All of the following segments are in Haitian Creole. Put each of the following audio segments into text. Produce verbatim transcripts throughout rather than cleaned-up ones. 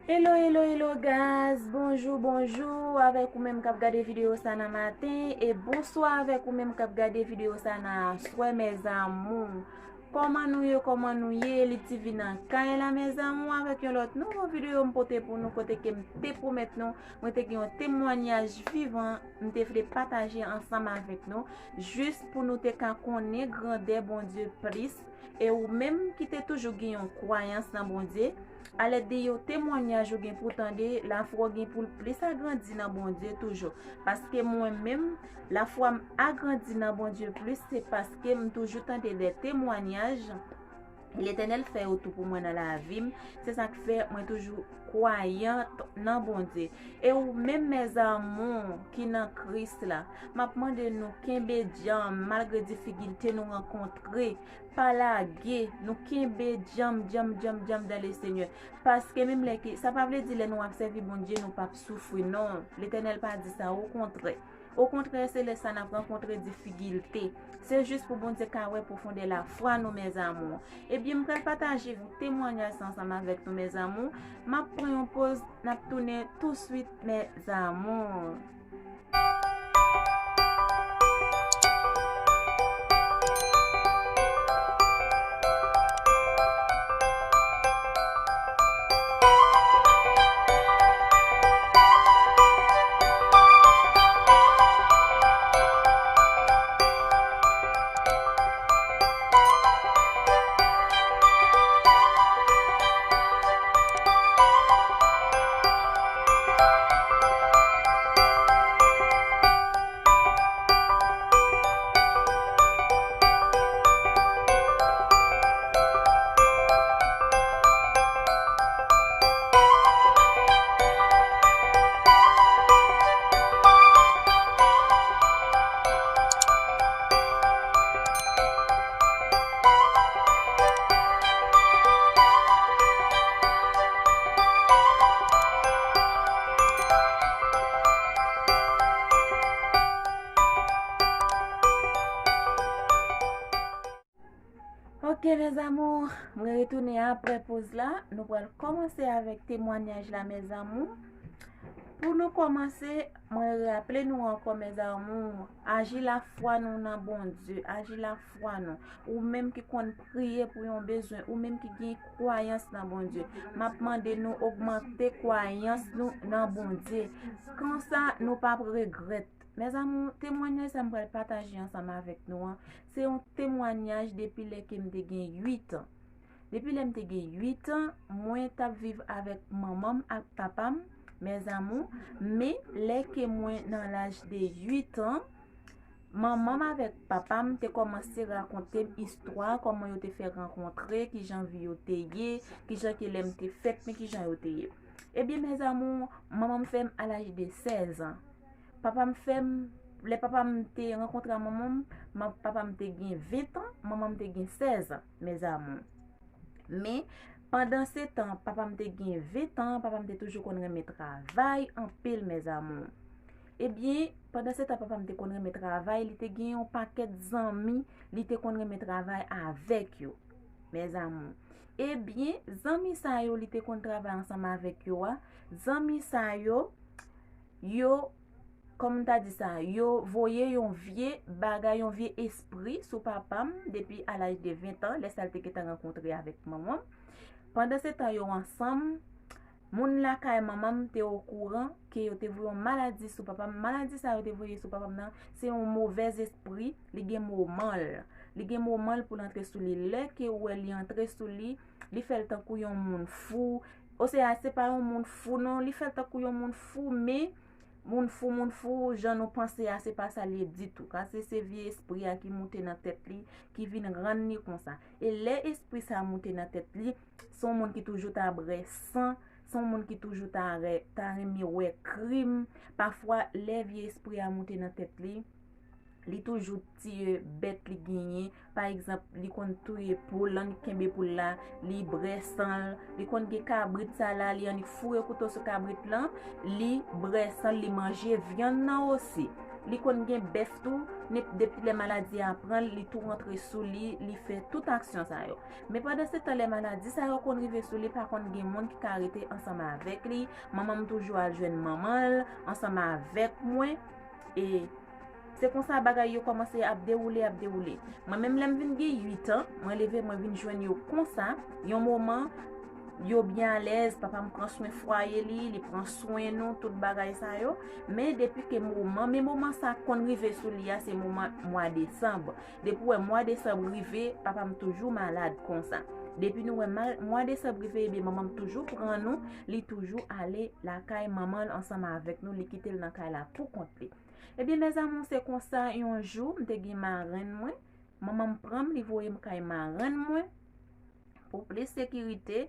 Hello, hello, hello, guys. Bonjou, bonjou avèk ou menm k ap gade videyo sa nan maten, e bonswa avèk ou menm k ap gade videyo sa nan aswè, mes amours. Kòman nou ye, kòman nou ye? Li T V nan kay la, mes amours, avèk yon lòt nouvo videyo m pote pou nou, kote ke m te pwomèt nou, mwen te gen yon temwanyaj vivan, m te vle pataje ansanm avèk nou, jis pou nou te ka konnen grandè Bondye plis, e ou menm ki te toujou gen yon kwayans nan Bondye, alèd de yon temwanyaj ou gen pou tande, lafwa w gen pou l plis agrandi nan Bondye toujou. Paske mwen menm, lafwa m agrandi nan Bondye plis, se paske m toujou tande de temwanyaj Letènèl fè yo tou pou mwen nan lavi m. Se sa k fè mwen toujou kwayant nan Bondye. E ou menm, mes amours, ki nan Kris la, m ap mande nou kenbe djanm malgre difikilte nou rankontre. Pa lage, nou kenbe djanm, djanm, djanm, djanm dans le Seigneur. Paske menm lè ki, sa pa vle di lè nou ap sèvi Bondye, nou p ap soufri, non. Letènèl pa di sa, okontrè. Okontrè, se lè sa n ap rankontre difikilte. Se jis pou Bondye ka wè pwofondè lafwa nou, mes amours. Ebyen, m pral pataje temwanyaj sa ansanm avèk nou, mes amours. M ap pran yon poz, n ap tounen touswit, mes amours. Ok, mes amours, mwen retounen apre poz la. Nou pral kòmanse avèk temwanyaj la, mes amours. Pou nou kòmanse, mwen raple nou ankò, mes amours, aji lafwa nou nan Bondye, aji lafwa nou. Ou menm ki konn priye pou yon bezwen, ou menm ki gen kwayans nan Bondye, m ap mande nou ogmante kwayans nou nan Bondye. Konsa, nou p ap regrèt. Mes amours, temwanyaj sa m pral pataje ansanm avèk nou an, se yon temwanyaj depi lè ke m te gen uit an. Depi lè m te gen uit an, mwen t ap viv avèk manman m ak papa m, mes amours, men lè ke mwen nan laj de uit an, manman m avèk papa m te kòmanse rakonte m istwa, kòman yo te fè rankontre, kijan vi yo te ye, kijan ke lè m te fèt, men kijan yo te ye. Ebyen, mes amours, manman m fè m a laj de sèz an. Papa m fè m, lè papa m te rankontre a manman m, ma- papa m te gen ven an, manman m te gen sèz an, mes amours. Men, pandan se tan, papa m te gen ven an, papa m te toujou konn renmen travay anpil, mes amours. Ebyen, pandan se tan papa m te konn renmen travay, li te gen yon pakèt zanmi, li te konn renmen travay avèk yo, mes amours. Ebyen, zanmi sa yo li te konn travay ansanm avèk yo a, zanmi sa yo, yo, kòm m ta di sa, yo voye yon vye bagay, yon vye espri sou papa m depi a laj de ven an, lè sa l te gentan rankontre avèk manman m. Pandan se tan yo ansanm, moun lakay manman m te okouran ke yo te voye yon maladi sou papa m. Maladi sa yo te voye sou papa m nan, se yon movèz espri, li gen moman l. Li gen moman l pou l antre sou li. Lè ke ou wè li antre sou li, li fè l tankou yon moun fou. Osea, se pa yon moun fou non, li fè l tankou yon moun fou, men moun fou, moun fou, jan nou panse a, se pa sa l ye ditou. Ka se, se vye espri a ki moute nan tèt li, ki vin rann li konsa. E lè espri sa moute nan tèt li, se yon moun ki toujou ta bwè san, se yon moun ki toujou ta, ta renmen wè krim. Pafwa, lè vye espri a moute nan tèt li, li toujou tiye bèt li genyen. Pa egzanp, li konn touye poul, annik kenbe poul la, li bwè san l, li konn gen kabrit sa la, li annik foure kouto sou kabrit lan, li bwè san l, li manje vyann nan osi. li konn gen bèf tou, depi lè maladi a pran l, li tou rantre sou li, li fè tout aksyon sa yo. Men pandan se tan, lè maladi sa yo konn rive sou li, pa konn gen moun ki ka rete ansanm avèk li. Manman m toujou al jwenn manman l ansanm avèk mwen. E se konsa bagay yo kòmanse ap dewoule, ap dewoule. Mwen menm, lè m vin gen uit an, mwen leve, mwen vin jwenn yo konsa. Yon moman, yo byen alèz, papa m pran swen fwaye li, li pran swen nou, tout bagay sa yo. Men depi ke moman, men moman sa konn rive sou li a, se moman mwa desanm. Depi w wè mwa desanm rive, papa m toujou malad konsa. Depi nou wè mwa desanm rive, ebyen manman m toujou pran nou, li toujou ale lakay manman l ansanm avèk nou, li kite l nan kay la pou kont li. Ebyen, mes amours, se konsa, yon jou, m te gen marenn mwen. Manman m pran m, li voye m kay marenn mwen. Pou plis sekirite,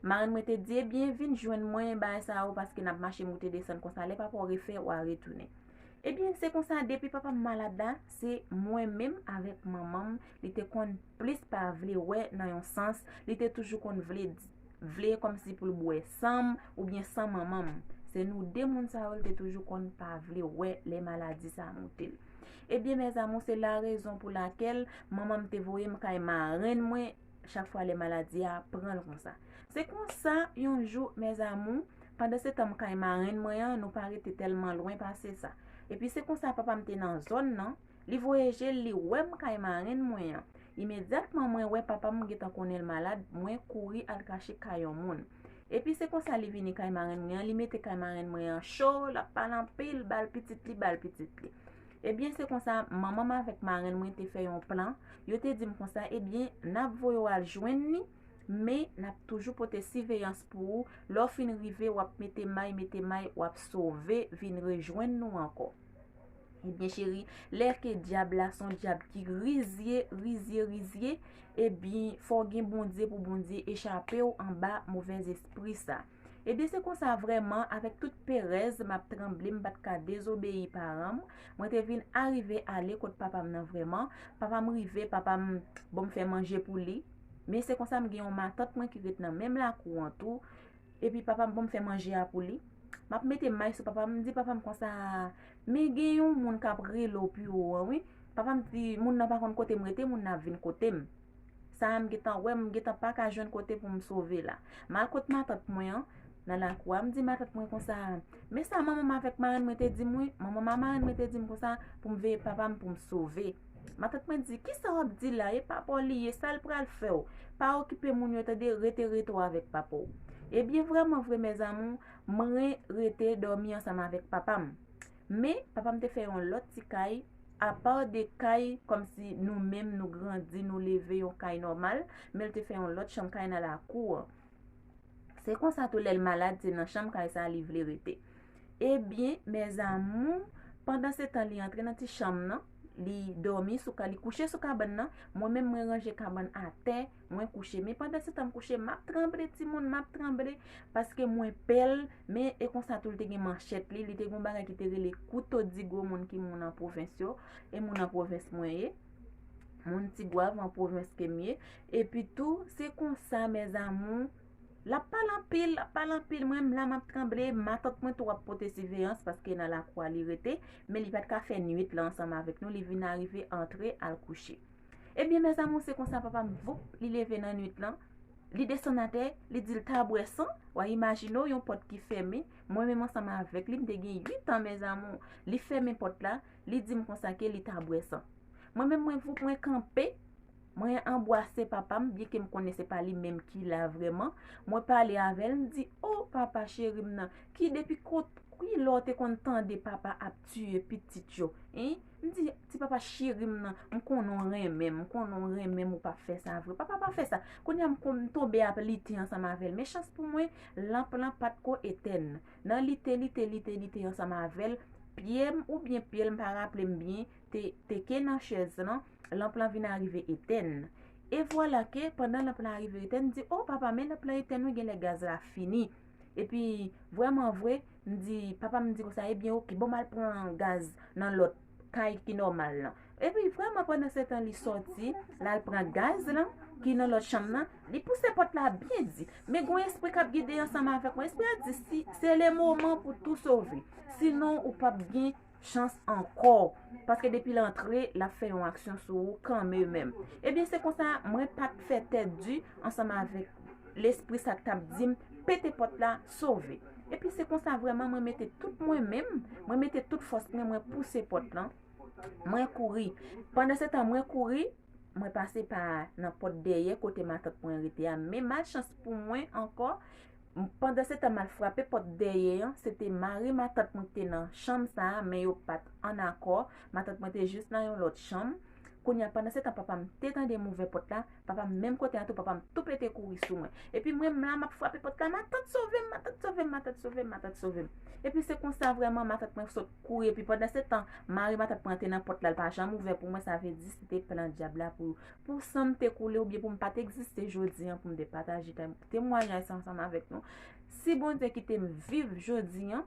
marenn mwen te di, ebyen, vin jwenn mwen, bagay sa yo, paske n ap mache moute desann konsa, lè papa w refè, w a retounen. Ebyen, se konsa, depi papa m malad la, se mwen menm avèk manman m, li te konn plis pa vle wè nan yon sans, li te toujou konn vle di, vle kòmsi pou l bwè san m oubyen san manman m. Se nou de moun sa yo l te toujou konn pa vle wè lè maladi sa moute l. Ebyen, mes amours, se la rezon pou lakèl manman m te voye m kay marenn mwen chak fwa lè maladi a pran l konsa. Se konsa, yon jou, mes amours, pandan se tan m kay marenn mwen an, nou pa rete tèlman lwen pase sa. Epi se konsa papa m te nan zòn nan, li voye je l, li wè m kay marenn mwen an. Imedyatman mwen wè papa m gentan konnen l malad, mwen kouri al kache kay yon moun. Epi se konsa li vini kay marenn mwen an, li mete kay marenn mwen an cho, l ap pale anpil, ba l pitit li, ba l pitit li. Ebyen, se konsa manman m avèk marenn mwen te fè yon plan. Yo te di m konsa, ebyen, n ap voye w al jwenn li, men n ap toujou pote siveyans pou ou. Lè w fin rive, w ap mete may, mete may, w ap sove, vin rejwenn nou ankò. Ebyen, cheri, lè ke dyab la se yon dyab ki rizye, rizye, rizye, ebyen, fò w gen Bondye pou Bondye echape w anba movèzespri sa. Ebyen, se konsa vrèman, avèk tout perèz, m ap tranble, m pa t ka dezobeyi paran m. Mwen te vin arive ale kot papa m nan vrèman. Papa m rive, papa m ban m fè manje pou li. Men se konsa m gen yon matant mwen ki ret nan menm lakou an tou. Epi papa m ban m fè manje a pou li. M ap mete may sou papa m, m di papa m konsa, men gen yon moun k ap rele w pi wo an, wi. Papa m di, moun nan pa konn kote m rete, moun nan ap vin kote m. Sa a m gentan wè, m gentan pa ka jwenn kote pou m sove la. M al kot matant mwen an, nan lakou a, m di matant mwen konsa, men sa manman m avèk marenn mwen te di m, wi. Manman m ak marenn mwen te di m konsa, pou m veye papa m pou m sove. Matant mwen di, kisa w ap di la? E papa w li ye, sa l pral fè w? Pa okipe moun yo, tande, rete, rete w avèk papa w. Ebyen, vrèman vre, mes amours, mwen rete dòmi ansanm avèk papa m. Men, papa m te fè yon lòt ti kay, apa de kay kòmsi nou menm nou grandi, nou leve yon kay nòmal, men l te fè yon lòt chanm kay nan lakou an. Se konsa tou, lè l malad, se nan chanm kay sa a li vle rete. Ebyen, mes amours, pandan se tan li antre nan ti chanm nan, li dòmi sou ka, li kouche sou kabann nan, mwen menm mwen ranje kabann atè, mwen kouche. Men pandan se tan m kouche, m ap tranble, timoun, m ap tranble, paske mwen pè l, men e konsa tou l te gen manchèt li, li te gen yon bagay ki te rele kouto di gwo moun ki moun an pwovens yo, e moun an pwovens mwen ye, moun Tigwav an pwovens ke m ye, epi tou, se konsa, mes amours, l ap pale anpil, l ap pale anpil. Mwen menm la, m ap tranble. Matant mwen tou ap pote siveyans paske nan lakou a li rete, men li pa t ka fè nwit la ansanm avèk nou. Li vin arive antre al kouche. Ebyen, mes amours, se konsa papa m, voup, li leve nan nwit lan. Li desann atè, li di l ta bwè san. W a imajine w, yon pòt ki fèmen. Mwen menm ansanm avèk li, m te gen uit an, mes amours. Li fèmen pòt la, li di m konsa ke li ta bwè san. Mwen menm, mwen voup, mwen kanpe. Mwen anbwase papa m, byenke m konnen se pa li menm ki la vrèman. Mwen pale avè l, m di, o papa cheri m nan, ki depi kot, ki lè w te konn tande papa ap tiye pitit yo? Hein? M di, ti papa cheri m nan, m konnen w renmen m, m konnen w renmen m, ou p ap fè sa vre. Papa pa fè sa. Kounye a m kon-, m tonbe ap lite ansanm avè l. Men chans pou mwen, lanp lan pa t ko etèn. Nan lite, lite, lite, lite ansanm avè l, pye m oubyen pye l, m pa raple m byen, te, te ke nan chèz lan, lanp lan vin arive etèn. E vwala ke pandan lanp lan arive etèn, m di, o papa, men lanp lan etèn wi, genlè gaz la fini. Epi, vrèman vre, m di, papa m di konsa, ebyen, oke, bon, m al pran gaz nan lòt kay ki nòmal lan. Epi, vrèman, pandan se tan li sòti, l al pran gaz lan, ki nan lòt chanm nan, li pouse pòt la byen di. Men gon espri k ap gide ansanm avèk mwen. Espri a di, si, se le moman pou tou sove. Sinon, ou p ap gen chans ankò. Paske depi l antre, l ap fè yon aksyon sou ou kanmenm. Ebyen, se konsa, mwen pa t fè tèt di ansanm avèk lespri sa k t ap di m, "Pete pòt la, sove." Epi se konsa vrèman mwen mete tout mwen menm, mwen mete tout fòs mwen, mwen pouse pòt lan, mwen kouri. Pandan se tan mwen kouri, mwen pase pa nan pòt dèyè kote matant mwen rete a. Men malchans pou mwen ankò, pandan se tan m al frape pòt dèyè an, se te mari matant mwen ki te nan chanm sa a, men yo pa t ann akò. Matant mwen te jis nan yon lòt chanm. Kounye a, pandan se tan papa m te tande m ouvè pòt la, papa m menm kote a tou, papa m tou pete kouri sou mwen. Epi mwen menm la, m ap frape pòt la, "Matant sove m, matant sove m, matant sove m, matant sove m." Epi se konsa vrèman matant mwen sot kouri. Epi pandan se tan, mari matant mwen te nan pòt la, l pa janm ouvè pou mwen, sa vle di se te plan dyab la pou, pou san m te koule oubyen pou m pa t egziste jodi an, pou m te pataje tem-, temwayaj sa ansanm avèk nou. Si Bondye kite m viv jodi an,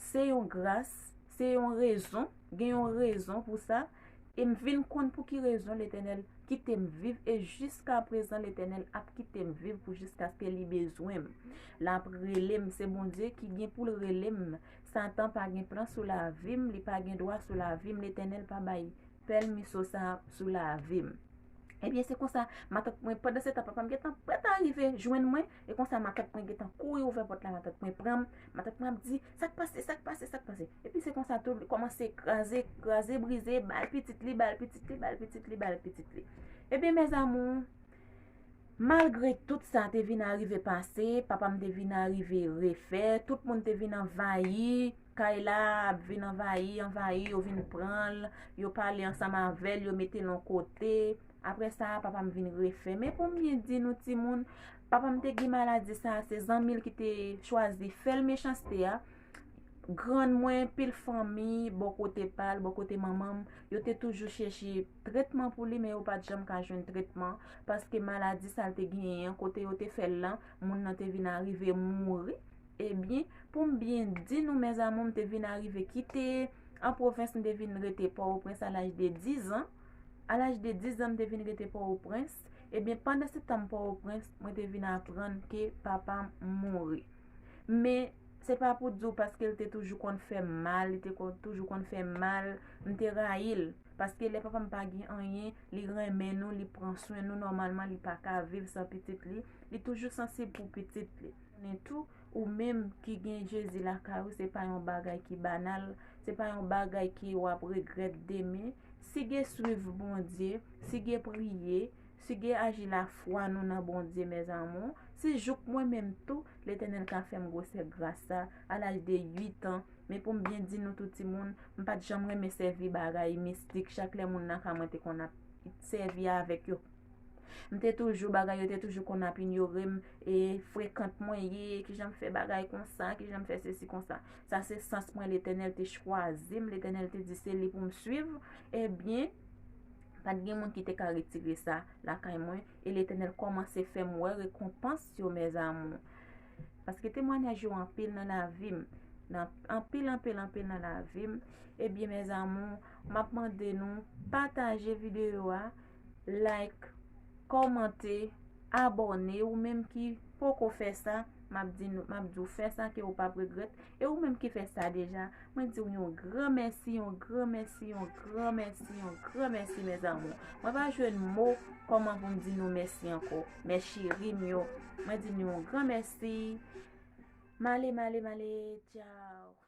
se yon gras, se yon rezon, gen yon rezon pou sa. E m vin konn pou ki rezon Letènèl kite m viv, e jiska prezan Letènèl ap kite m viv pou jiskaske li bezwen m. L ap rele m, se Bondye ki gen pou l rele m. Satan pa gen plan sou lavi m, li pa gen dwa sou lavi m, Letènèl pa bay pèmiso sa sou lavi m. Ebyen, se konsa, matant mwen, pandan se tan, papa m gentan prèt a rive jwenn mwen, e konsa, matant mwen gentan kouri ouvè pòt la, matant mwen pran m, matant mwen ap di, "Sa k pase, sa k pase, sa k pase?" Epi se konsa tou, li kòmanse kraze, kraze, brize, ba l pitit li, ba l pitit li, ba l pitit li, ba l pitit li. Ebyen, mes amours, malgre tout sa te vin arive pase, papa m te vin arive refè, tout moun te vin anvayi kay la, ap vin anvayi, anvayi, yo vin pran l, yo pale ansanm avè l, yo mete l yon kote. Apre sa, papa m vin refè. Men pou m byen di nou, timoun, papa m te gen maladi sa, se zanmi l ki te chwazi fè l mechanste a. Grann mwen, pil fanmi, bò kote pa l, bò kote manman m, yo te toujou chèche tretman pou li, men yo pa t janm ka jwenn tretman, paske maladi sa l te genyen an, kote yo te fè l lan, moun nan te vin arive mouri. Ebyen, pou m byen di nou, mes amours, m te vin arive kite an pwovens, m te vin rete Pòtoprens a laj de diz an. A laj de diz an, m te vin rete Pòtoprens. Ebyen, pandan se tan m Pòtoprens, mwen te vin aprann ke papa m mouri. Men, se pa pou di w paske l te toujou konn fè m mal, li te kon-, toujou konn fè m mal, m te rayi l. Paske lè papa m pa gen anyen, li renmen nou, li pran swen nou, nòmalman, li pa ka viv san pitit li. Li toujou sansib pou pitit li. Konnen tou, ou menm ki gen Jezi lakay ou, se pa yon bagay ki banal, se pa yon bagay ke w ap regrèt demen. Sige swiv Bondye, sige priye, sige aji lafwa nou nan Bondye, mes amours. Si jouk mwen menm tou, Letènèl ka fè m gwosè gras sa, a laj de uit an, men pou m byen di nou tou timoun, m pa t janm renmen sèvi bagay mistik, chak lè moun nan kay mwen te konn ap sèvi avèk yo. M te toujou, bagay yo te toujou konn ap inyore m, e frekant mwen ye, kijan m fè bagay konsa, kijan m fè sesi konsa. Sa se sans mwen, Letènèl te chwazi m, Letènèl te di se li pou m swiv. Ebyen, pa t gen moun ki te ka retire sa lakay mwen, e Letènèl kòmanse fè m wè rekonpans yo, mes amours. Paske temwayaj yo anpil nan lavi m, nan, anpil, anpil, anpil nan lavi m. Ebyen, mes amours, m ap mande nou pataje videyo a, like, kòmante, abòne, ou menm ki poko fè sa, m ap di nou, m ap di w fè sa ke ou p ap regrèt, e ou menm ki fè sa deja, mwen di w yon gran mèsi, yon gran mèsi, yon gran mèsi, yon gran mèsi, mes amours. Mwen pa jwenn mo kòman pou m di nou mèsi ankò, mes chéris m yo. Mwen di nou yon gran mèsi. M ale, m ale, m ale, tchaw.